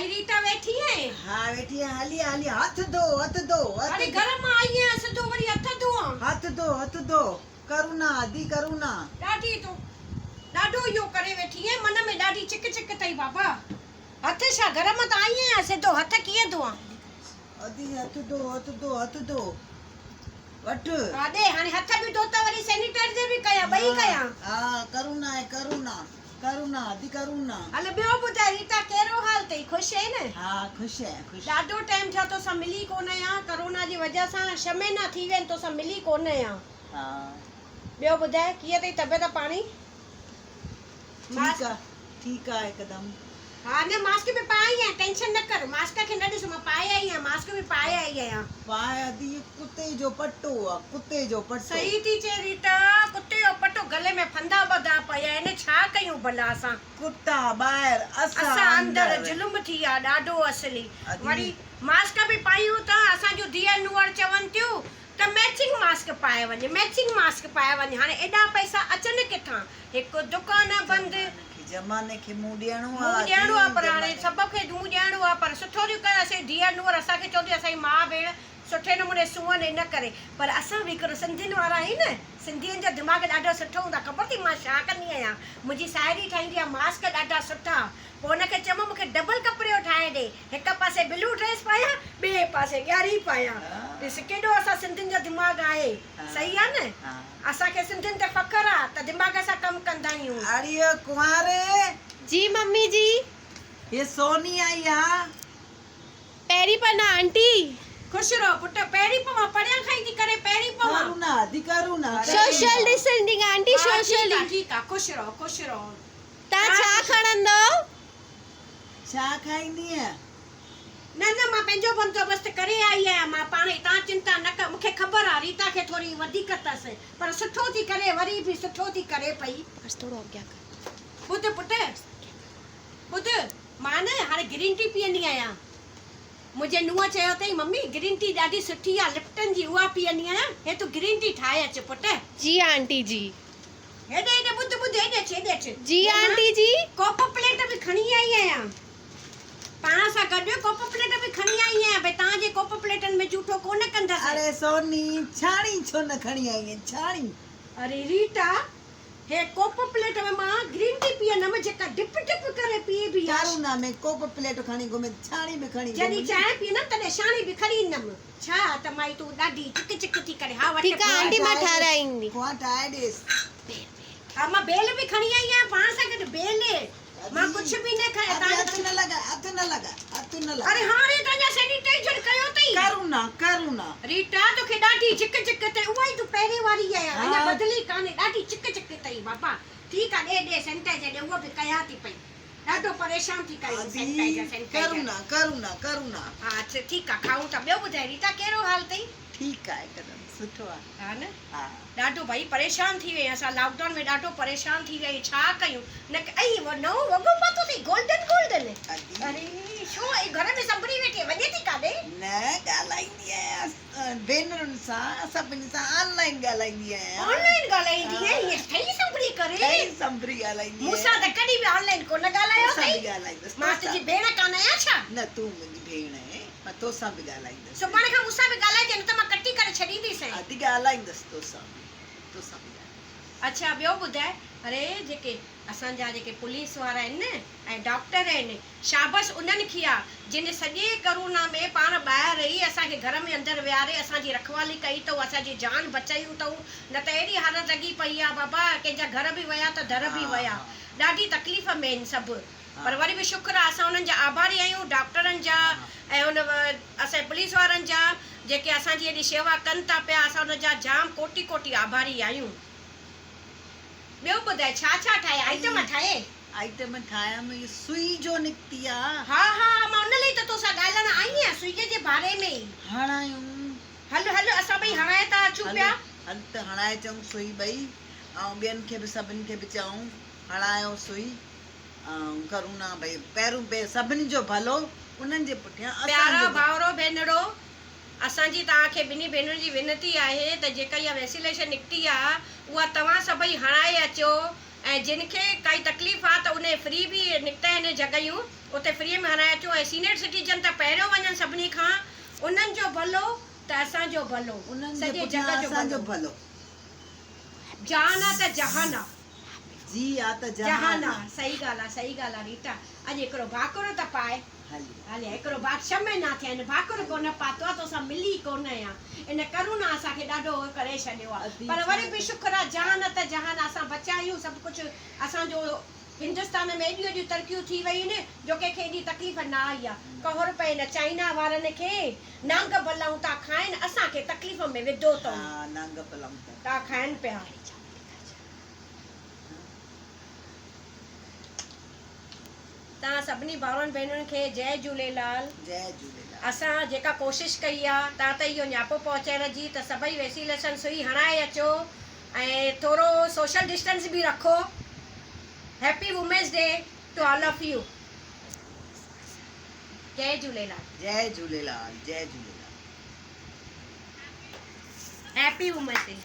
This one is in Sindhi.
ائي ريٽا ويٺي آهين؟ ها ويٺي آهيان هلي آ هلي آ هٿ ڌو هٿ ڌو هٿ اڙي گهر مان آئي آهيان سڌو وري هٿ ڌوئان. هٿ ڌو هٿ ڌو ڪرونا ادي ڪرونا. ڏاڍي تون ڏاڍو اهو ڪري ويٺي آهين من ۾ ڏاڍي چڪ چڪ اٿئي بابا. هٿ ڇا گهر مان ته آئي آهيان سڌو هٿ ڪيئن ڌوئان. ادي هٿ ڌو هٿ ڌو هٿ ڌو وٺ. ها ڏي هاڻي هٿ به ڌوتا وري سينيٽائيزر به ڪيان ٻئي ڪيان. ها ڪرونا آهي ڪرونا ڪرونا ادي ڪرونا. هل ٻيو ٻڌاء ريتا ڪهڙو حال اٿئي خوش آهين نه. ها خوش آهيان خوش. ڏاڍو ٽائيم ٿيو توسان ملي ڪونه آهيان ڪرونا جي وجه سان ڇهه مهينا ٿي ويا آهن توسان ملي ڪونه آهيان. ها. ٻيو ٻڌاء ڪيئن اٿئي طبيعت پاڻي. ٺيڪ آ ٺيڪ آ هڪدم. ها نه ماسڪ به پائي آئي آهيان ٽينشن نه ڪر ماسڪ کي نه ڏس مان پائي آئي آهيان ماسڪ به پائي آئي آهيان. پائي ادي هي ڪتي جو پٽو آ ڪتي جو پٽو. صحيح ٿي چئين ريٽا ڪتي جو پٽو گلي ۾ ڦندا ٻڌا پيا آهن ڇا ڪيون ڀلا اسان. ڪتا ٻاهر اسان اسان اندر ظلم ٿي آ ڏاڍو اصلي وري ماسڪ به پايون ته اسان جون ڌيئر نوئر چون ٿيون ته ميچنگ ماسڪ پائي وڃ ميچنگ ماسڪ پائي وڃ هاڻي ايڏا پئسا اچن ڪٿان هڪ دڪان بند. زماني کي منهن ڏيڻو آ منهن ڏيڻو آ پر هاڻي سڀ کي منهن ڏيڻو آ پر سٺو ٿيون ڪن اسين ڌيئر نوئر اسان کي چونديون اسان جي ماء ڀيڻ سٺي نموني سونهن ان ڪري پر اسان به هڪڙو سنڌين وارا آهيون نه سنڌين جو دماغ ڏاڍو سٺو هوندو آ خبر اٿئي مان ڇا ڪندي آهيان منهنجي ساهيڙي ٺاهيندي آ ماسڪ ڏاڍا سٺا پوء ان کي چيم مون کي ڊبل ڪپڙي جو ٺاهي ڏي هڪ پاسي بلو ڊريس پايان ٻئي پاسي ڳاڙهي پايان ڏس ڪيڏو اسان سنڌين جو دماغ آهي صحيح آ نه اسان کي سنڌين تي فخر آ ته دماغ سان ڪم ڪندا آهيون. اڙي او ڪنواري. جي ممي جي. هي سوني آئي آ. پهرين پنا آنٽي. خوش رهو پٽ پهرين پوان پريان کان ئي ٿي ڪري پهرين پوان. ڪرونا ادي corona. Social distancing aunty social. ها ٺيڪ آ ٺيڪ آ خوش رهو خوش رهو. تان ڇا کڻندؤ؟ ڇا کائيندينء؟ نه نه مان پنهنجو بندوبست ڪري آئي آهيان مان پاڻ ئي تان چنتا نه ڪر مون کي خبر آ ريتا کي ٿوري وڌيڪ اٿس پر سٺو ٿي ڪري وري به سٺو ٿي ڪري پئي. بس ٿورو اڳيان ڪر. ٻڌ پٽ ٻڌ مان نه هاڻي گرين ٽي پيئندي آهيان منهنجي نونهن چيو اٿئي ممي گرين ٽي ڏاڍي سٺي آ لپٽن جي اها پيئندي آهيان هي تون گرين ٽي ٺاهي اچ پٽ. جي آنٽي جي. هيڏي هيڏي ٻڌ ٻڌ هيڏي اچ هيڏي اچ. جي آنٽي جي. ڪوپ پليٽ به کڻي آئي آهيان. پاڻ سان گڏ ڪوپ پليٽ به کڻي آئي آهيان ڀئي توهان جي ڪوپ پليٽن ۾ جوٺو ڪونه ڪندس. اڙي سوني ڇاڻي ڇو نه کڻي آئي آهين ڇاڻي. اڙي ريٽا هي ڪوپ پليٽ ۾ مان گرين ٽي پيئندم جيڪا ڊپ ڊپ ڪري پيئبي آ. ڪارونا ۾ ڪوپ پليٽ کڻي گهمين ڇاڻي به کڻي گهمين. جڏهن چانهه پيئندم تڏهن ڇاڻي به کڻي ايندم. ڇا ته مائي تون ڏاڍي چڪ چڪ ٿي ڪرين ها وٺ ٺيڪ آ آنٽي مان ٺاراهيندي. کوها ٺاهي ڏيس. ها مان بيل به کڻي آئي آهيان پاڻ سان گڏ بيل مان ڪجهه به نه کڻي ادي هٿ نه لڳاء هٿ نه لڳاء هٿ نه لڳاء. اري هاڻي ته اڃا سينيٽائيزر ڪيو اٿئي. Corona corona. ريٽا توکي ڏاڍي چڪ چڪ اٿئي اها ئي تون پهرين واري آهين اڃا بدلي ڪانهي ڏاڍي چڪ چڪ اٿئي بابا ٺيڪ آ ڏي ڏي سينيٽائيزر ڏي اهو به ڪيان ٿي پئي. ڏاڍو پريشان ٿي ڪيو sanitiser sanitiser. Corona corona corona. ها اڇا ٺيڪ آ کائون ٿا ٻيو ٻڌاء ريتا ڪهڙو حال اٿئي. ٺيڪ آ هڪدم سٺو آ. ها نه ها. ڏاڍو ڀئي پريشان ٿي وئي اسان لاڪ ڊائون ۾ ڏاڍو پريشان ٿي ويا آهيون ڇا ڪيون نه ائي نئون وڳو پاتو اٿئي گولڊن گولڊن اري ڇو ائي گهر ۾ سنڀري ويٺي وڃي ٿي ڪاڏي. نه ڳالهائيندي آهيان ڀينرن سان سڀني سان آن لائين ڳالهائيندي آهيان. آن لائين ڳالهائيندي آهين ائين ٺهي سنڀري ڪري. ٺهي سنڀري ڳالهائيندي آهيان. مون سان ته ڪڏهن به آن لائين ڪونه ڳالهايو اٿئي. توسان به ڳالهائيندس. مان تنهنجي ڀيڻ ڪانه آهيان ڇا؟ نه تون منهنجي ڀيڻ آهين مان توسان به ڳالهائيندس. سڀاڻي کان مون سان به ڳالهائجي نه ته مان ڪٽي ڪري ڇڏينديسانء. ادي ڳالهائيندس توسان به توسان به ڳالهائيندس. اڇا ٻيو ٻڌاء اري جيڪي اسان جا جيڪي پوليس وارا آهن نه ۽ ڊاڪٽر آهن شابس انهن کي آ جن سڄي ڪرونا ۾ پاڻ ٻاهر رهي اسان کي گهر ۾ اندر ويهاري اسان جي رکوالي ڪئي اٿئون اسان جي جان بچائي اٿئون نه ته اهڙي حالت لڳي پئي آ بابا ڪنهن جا گهر به ويا ته در به ويا ڏاڍي تڪليف ۾ آهن سڀ پر وري به شڪر آ اسان انهن جا آڀاري آهيون ڊاڪٽرن جا ۽ ان اسان جي پوليس وارن جا جيڪي اسان جي ايڏي شيوا ڪن ٿا پيا اسان انهن جا جام ڪوٽي ڪوٽي آڀاري آهيون. ٻيو ٻڌاء ڇا ڇا ٺاهي آئٽم ٺاهي. آئٽم ٺاهيم هي سئي جو نڪتي آ. ها ها مان ان لئي ته توسان ڳالهائڻ آئي آهيان سئي جي باري ۾ ئي. هڻايون. هل هل اسان ٻئي هڻائي ٿا اچون پيا. هل ته هڻائي اچون سئي ٻئي ۽ ٻين کي به سڀن کي به چئون هڻايو سئي ۽ ڪرونا ڀئي پهرون پي سڀني جو ڀلو انهن جي پٺيان اسان جو پيارا ڀائرو ڀينرو اسان جي توهان کي ٻنهي ڀينرن جي وينتي آهي ته جيڪا اها ويسيليشن نڪتي آ اها توهان سڀئي هڻائي اچو. ۽ جن کي ڪائي تڪليف آ ته انهي فري به نڪتا آهن جڳهيون اتي فري ۾ هڻائي اچو ۽ سينيئر سٽيزن ته پهريون وڃن سڀني کان انهن جو ڀلو ته اسان جو ڀلو انهن جي سڄي پٺيان جڳ جو اسان جو ڀلو. ڀلو. جان آ ته جهان آ. جي آ ته جهان جهان آ. آ. صحيح ڳالهه آ صحيح ڳالهه آ ريٽا اڄ هڪڙو ڀاڪر ته پاء. هلي. هليا هڪڙو ڀاڪ ڇهه مهينا ٿيا آهن ڀاڪر ڪونه پاتو آ توسان ملي ڪونه آهيان ان ڪرونا اسان کي ڏاڍو هو ڪري ڇڏيو آ ادي پر وري ڇا به شڪر آ جهان ته جهان آ اسان بچيا آهيون سڀ ڪجهه اسان جو هندستان ۾ ايڏيون ايڏيون ترقيون ٿي ويون آهن جو ڪنهن کي ايڏي تڪليف نه آئي آ قهر پئي ان چائنا وارن کي نانگ بلائون ٿا کائن اسان کي تڪليف ۾ وڌو اٿئون. ها نانگ بلائون ٿا. ٿا کائن پيا. توهان سڀني ڀائرن ڀينرن کي جئي جهوليلال. جئي جهوليلال. اسان جيڪا ڪوشش ڪئي آ تان ته اهو نياپو پهچائڻ جي ته سڀئي ويسيليشن سئي هڻائي اچو ۽ ٿورو سوشل ڊسٽنس به رکو happy women's day to all of you Jai Jhulelal. Jai Jhulelal Jai Jhulelal. Happy women's day.